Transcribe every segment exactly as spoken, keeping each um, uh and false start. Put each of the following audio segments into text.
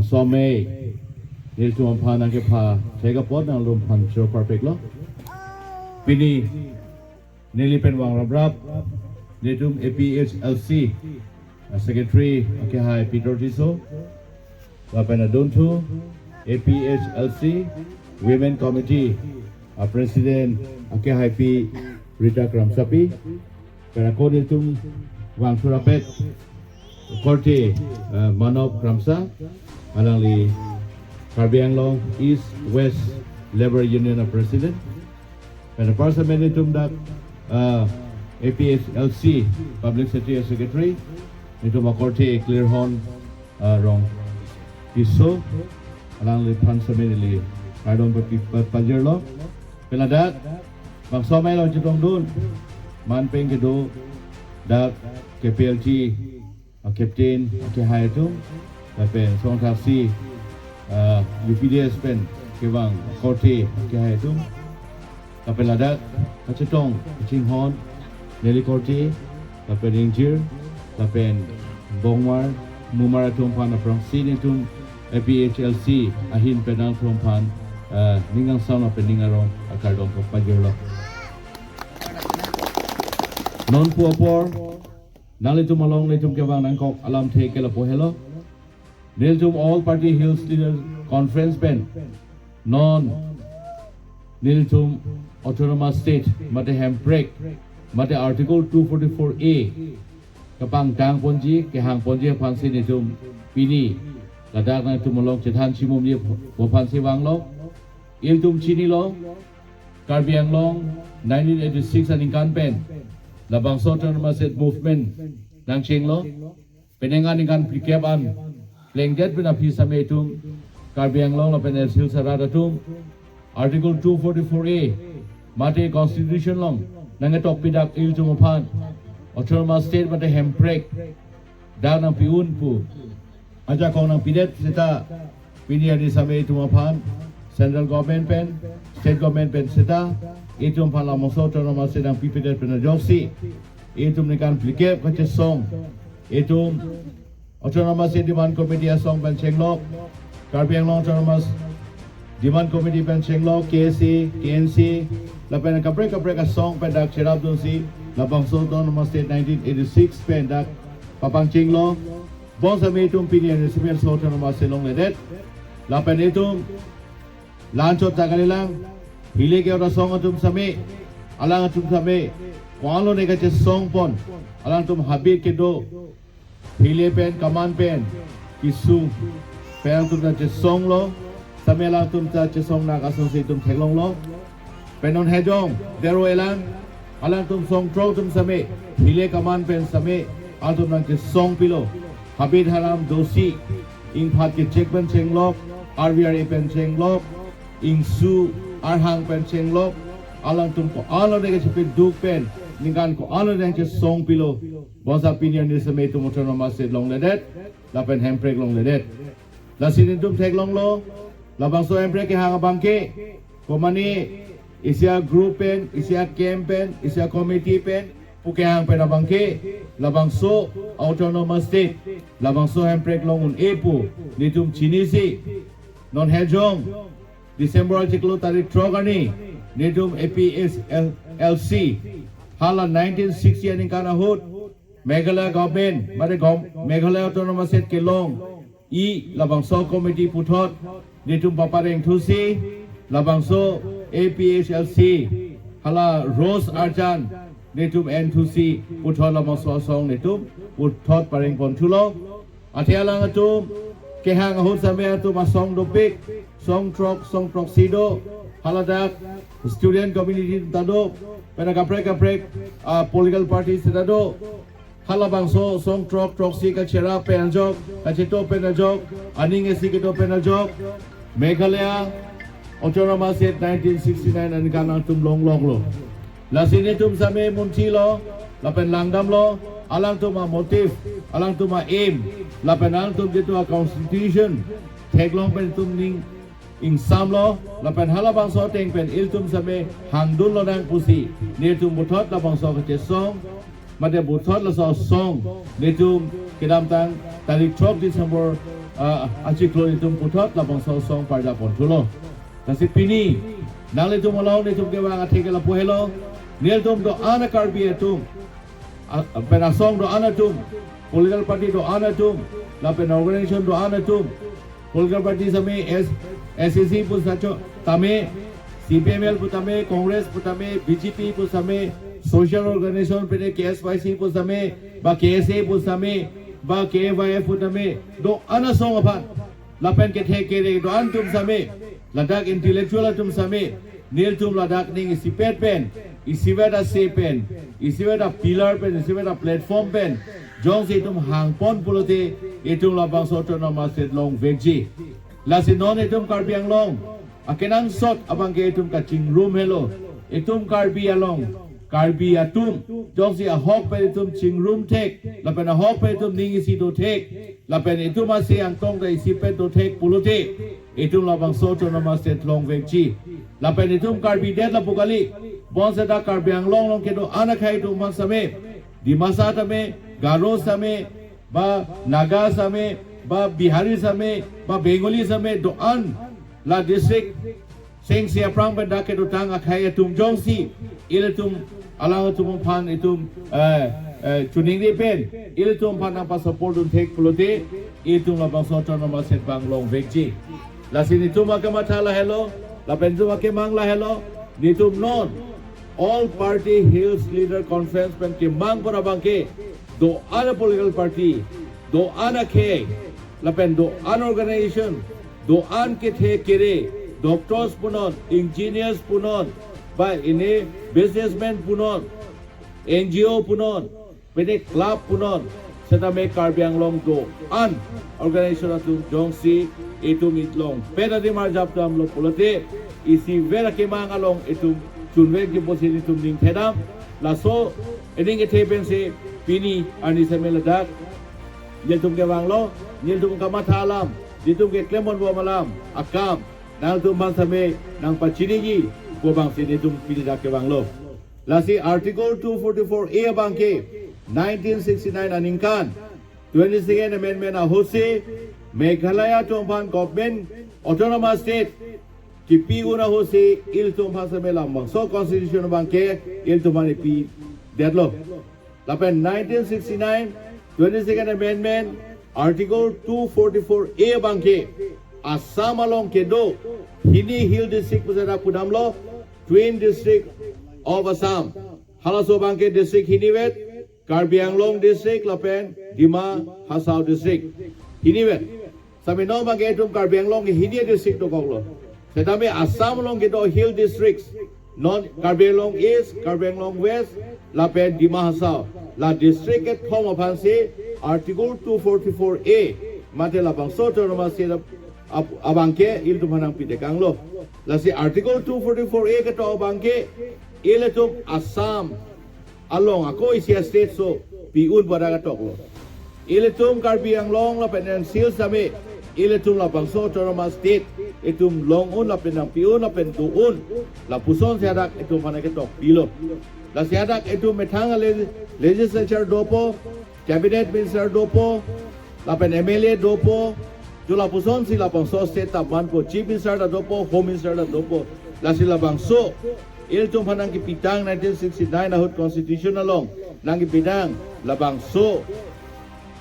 Somei, nelitum aphan nangkepha thek apot nanglitumphan choro parpiklo. Pini neli pen vang raprap, nelitum A P H L C a Secretary akehai Peter Tisso, lapen adunthu A P H L C Women Committee a President akehaipi Rita Kramsapi, pen ako nelitum vangthurapet korte, eh, Manob Kramsa, alangli Karbi Anglong East West Labour Union a President, pen apar seta nelitum dak, eh, A P H L C Public Secretary, Secretary, nelitum akorte Clearhorn, eh, Rongpiso, alangliphan seta neli kardom papi-, pa-, pajirlo. Pen ladak bangso amei along chetongdun, man pen kedo dak K P L T a Captain akehai atum, lapen songthaksi, ah, U P D S pen kevang korte akehai atum, lapen ladak kachetong kachinghon neli korte, lapen ingjir, lapen bongmar mumar atum aphan aphrangsi nelitum A P H L C ahin pen nangtumphan, ah, ning kangsam lapen ning arong akardom pajirlo. Non pu apor nanglitum along nelitum kevang nangkok alamthe ke lapu helo. Nelitum All Party Hills Leaders Conference pen non nelitum Autonomous State mate hemprek mate Article two forty-four A kapangtang ponji, kehang ponji aphansi nelitum pini ladak nangtum along chethan chimumji aphansi vanglo. Ilitum chinilo, Karbi Anglong nineteen eighty-six aningkan pen labangso Autonomous State Movement nangchenglo. Penang aningkan phlikep an plengdet pen aphi seta nelitum Karbi Anglong lapen East Hills arat atum Article two forty-four A mate Constitution along nangketokpi dak ilitum aphan Autonomous State mate hemprek dak nangpi-un pu ajakong nangpidet seta pini arni seta nelitum aphan Central Government pen, State Government pen seta ilitum aphan labangso Autonomous State nangpipedet pen ajoksi ilitum ningkan phlikep kachesong, ilitum Autonomous State Demand Committee asong pen chenglok, Karbi Anglong Autonomous Demand Committee pen chenglok, K S A, K N C, lapen kaprek kaprek asong pen dak cherapdunsi labangso Autonomous State nineteen eighty-six pen dak papangchenglo. Bonseta nelitum pini arni seta pen so Autonomous State longledet. Lapen nelitum la-anchot ta kalilang, phile ke-ot asong atum seta, alang atum seta, ko-an lone kachesong pon, alangtum habit kedo, phile pen, kaman pen, kesung pen alangtum ta chesonglo, seta alangtum ta chesong nak asonsi itum theklonglo. Pen non hejong, dero elang, alangtum songthrok atum seta, phile kaman pen seta, alangtum nangchesong pilo. Habit haram dosi, ingphat kechek pen chenglok, R V R A pen chenglok, ingsu arhang pen chenglok, alangtum ko-an lone kachepeduk pen, ningkan ko-an lone nangchesong pilo. Bonseta pini arni seta nelitum Autonomous State longledet, lapen hemprek longledet. Lasi nelitum theklonglo, labangso hemprek kehang abangke, komane isi a-group pen, isi a-camp pen, isi a-committee pen pu kehang pen abangke, labangso Autonomous State, labangso hemprek long un-e pu nelitum chinisi, non hejong December achiklo tarik throk arni, nelitum A P H L C hala nineteen sixty aningkan ahut Meghalaya Government, mane gov-, Meghalaya Autonomous State kelong, i labangso committee puthot nelitum papareng thusi, labangso A P H L C hala Rose Arjan nelitum en thusi puthot labangso asong nelitum puthot pareng pon thulo. Athe alang atum kehang ahut seta atum asong dopik, songthrok, songthroksi do, haladak student community ta do, pen kaprek kaprek, ah, political party seta do. Halabangso songthrok throksi kacherap pen ajok, kacheto pen ajok, aning isi kedo pen ajok, Meghalaya Autonomous State nineteen sixty-nine aningkan alangtum longloklo. Lasi nelitum seta munchilo, lapen langdamlo, alangtum a-motive, alangtum a-aim, lapen alangtum jitu a-constitution theklong pen itum ning ingsamlo, lapen halabangso ateng pen ilitum seta hangdun lonang pusi, nelitum puthot labangso kachesong, mate puthot laso asong nelitum kedamtang tarik throk December ah, achiklo itum puthot labangso asong parjapon thulo. Lasi pini nanglitum along nelitum kevang athe ke lapu helo. Nelitum do-an a-Karbi atum, ah, pen asong do-an atum, political party do-an atum, lapen organization do-an atum, political party same, S, SAC pu sachok tame, CPML pu tame, Congress pu tame, BJP pu same, social organization pene KSYC pu same, ba KSA pu same, ba KYF pu tame, do-an asong aphan, lapen kethe kere do-an atum same, ladak intellectual atum same, nelitum ladak ning isipet pen, isivet ase pen, isivet a-pillar pen, isivet a-platform pen jongsi itum hangpon pulote, itum labangso autonomous state longvekji. Lasi non itum Karbi Anglong akenangsot abangke itum kachingrum helo. Itum Karbi along, Karbi atum jongsi ahok pen itum chingrum thek, lapen ahok pen itum ning isi do thek, lapen itum ase angtong ta isipet do thek pulote, itum labangso autonomous state longvekji. Lapen itum Karbi det lapu kali, bonseta Karbi Anglong along kedo-an akhei atum aphan same, Dimasa tame, Garo same, ba Naga same, ba Bihari same, ba Bengali same, do-an la district sengsi aphrang pen dak kedotang akhei atum jongsi ilitum alang atum aphan itum, eh, eh, choningri pen ilitum aphan nangpasupport dun thek pulote, itum labangso autonomous state abang longvekji. Lasi nelitum akamatha lahelo, lapen itum akemang lahelo, nelitum non All Party Hills Leader Conference pen kemang pora abangke do-an a-political party, do-an akhei, lapen do-an organization, do-an kethe kere, doctors punon, engineers punon, ba ini businessman punon, NGO punon, pene club punon, setame Karbi Anglong do-an organization atum jongsi itum itlong peda di marjap damlo pulote, isivet akemang along itum chunvekji pusi nelitum ning thedam. Laso ining kethe pensi pini arni same ladak nelitum kevanglo, nelitum kamatha alam, nelitum keklem ponbom alam akam nangtum aphan same nangpachiniji pu abangsi nelitum pini dak kevanglo. Lasi Article two forty-four A abangke nineteen sixty-nine aningkan twenty-second Amendment ahutsi Meghalaya atum aphan government autonomous state kipi un ahutsi ilitum aphan same labangso constitution abangke ilitum aphan ipidetlo. Lapen nineteen sixty-nine twenty-second Amendment Article two forty-four A abangke Assam along kedo hini hill district pu seta pudamlo, Twin District of Assam. Halaso abangke district hinivet, Karbi Anglong District lapen Dima Hasao District. Hinivet. Same non abangke itum Karbi Anglong hini district dokoklo. Setame Assam along kedo hill districts, non Karbi Anglong East, Karbi Anglong West, lapen Dima Hasao, la district kethom aphansi Article two forty-four A mate labangso autonomous state ab-, ab-, abangke ilitum aphan nangpitekanglo. Lasi Article two forty-four A ketok abangke ilitum Assam along ako isi a-state so pi un pu adak toklo. Ilitum Karbi Anglong lapen N C Hills same ilitum labangso autonomous state itum long un lapen nangpi un lapen do un, lapusonsi hadak itum aphan ketok pilo. Lasi hadak itum methang a le-, legislature dopo, cabinet minister dopo, lapen M L A dopo, jo lapusonsi labangso state ta manpo, chief minister ta dopo, home minister ta dopo. Lasi labangso ilitum aphan nangkepitang nineteen sixty-nine ahut constitution along nangkepitang labangso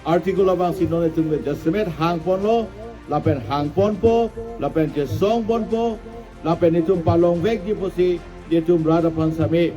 article abangsi non itum ke jasemet hangponlo, lapen hangponpo, lapen jesongponpo, lapen itum palongvekji pusi itum rat aphan same,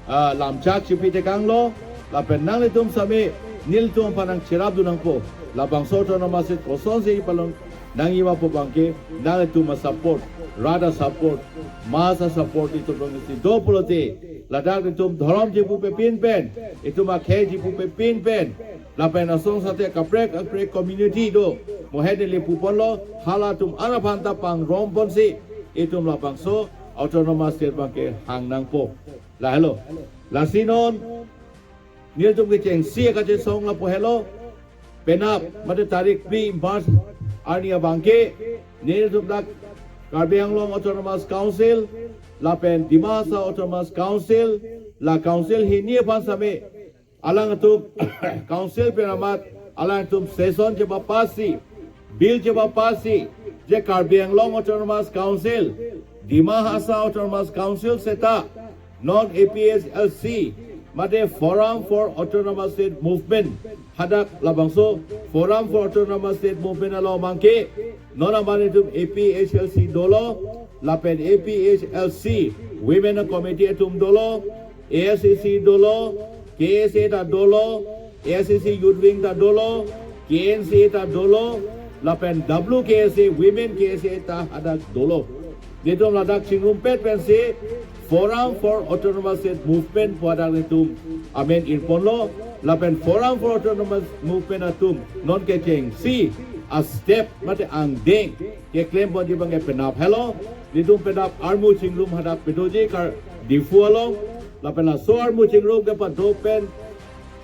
ah, lamchak chipitekanglo, lapen nanglitum same nelitum aphan nangcherapdun nangpo, labangso autonomous state kosonsi palong nangji ma pu abangke nanglitum a-support, rat a-support, mass a-support itum longsi do pulote, ladak itum dhorom jipu pepin pen, itum akhei jipu pepin pen, lapen asong sate kaprek kaprek community do, mohet neli puponlo, halatum an aphan ta pangromponsi itum labangso autonomous state abangke hang nangpo. Lahelo. Lasi non nelitum kechengsi kachesong lapu helo. Penap mate tarik phli March arni abangke nelitum dak Karbi Anglong Autonomous Council lapen Dima Hasao Autonomous Council, la council hini aphan same alangtum council pen amat alangtum session chepapasi, Bill chepapass-i, je Karbi Anglong Autonomous Council, Dima Hasao Autonomous Council seta non A P H L C mate Forum for Autonomous State Movement, hadak labangso Forum for Autonomous State Movement along abangke non amat itum A P H L C dolo, lapen A P H L C Women Committee atum dolo, A S A C dolo, K S A ta dolo, A S A C Youth Wing ta dolo, K N C A ta dolo, lapen W K S A, Women K S A ta hadak dolo. Netum ladak chingrumpet pensi Forum for Autonomous State Movement pu hadak netum amen irponlo, lapen Forum for Autonomous Movement atum non kechengsi a-step mate angdeng keklem ponji abangke penap helo. Netum penap armu chingrum hadak padoji Kar Diphu along, lapen laso armu chingrum kepado pen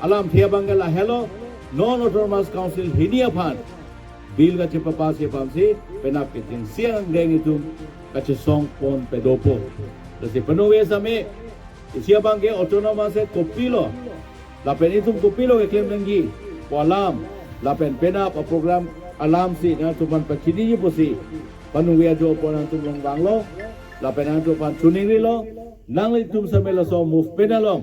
alamthe abangke lahelo, non Autonomous Council hini aphan bill kachepapass-i aphansi penap kechengsi angdeng itum kachesong pon padopo. Lasi penap ave same, isi abangke Autonomous State kopilo, lapen itum kopilo keklem nangji pu alam, lapen penap a-program alamsi nangtum aphan pachiniji pusi panungve ajo apor nangtum along vanglo, lapen nangtum aphan choningrilo, nanglitum same laso movement along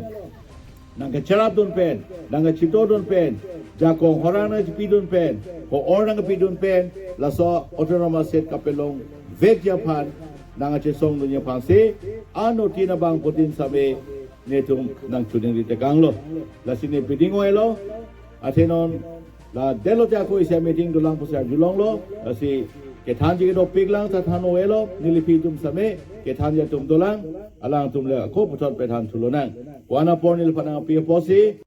nangkacharapdun pen, nangkachitodun pen, jakong horang nangchipidun pen, ko-or nangkepidun pen, laso Autonomous State kapelong vekji aphan nangkachesongdunji aphansi anuttin abangphutin same netum nangchoningri tekanglo. Lasi ne piding oilo, athe non la detlo te ako isi a-meeting dolang pusi arjulonglo, lasi kethanji kedopiklang ta than oilo, neli phi atum same kethanji atum dolang, alangtum le ako puthot pethan thulonang. Ko-an apor neliphan nangpi apotsi,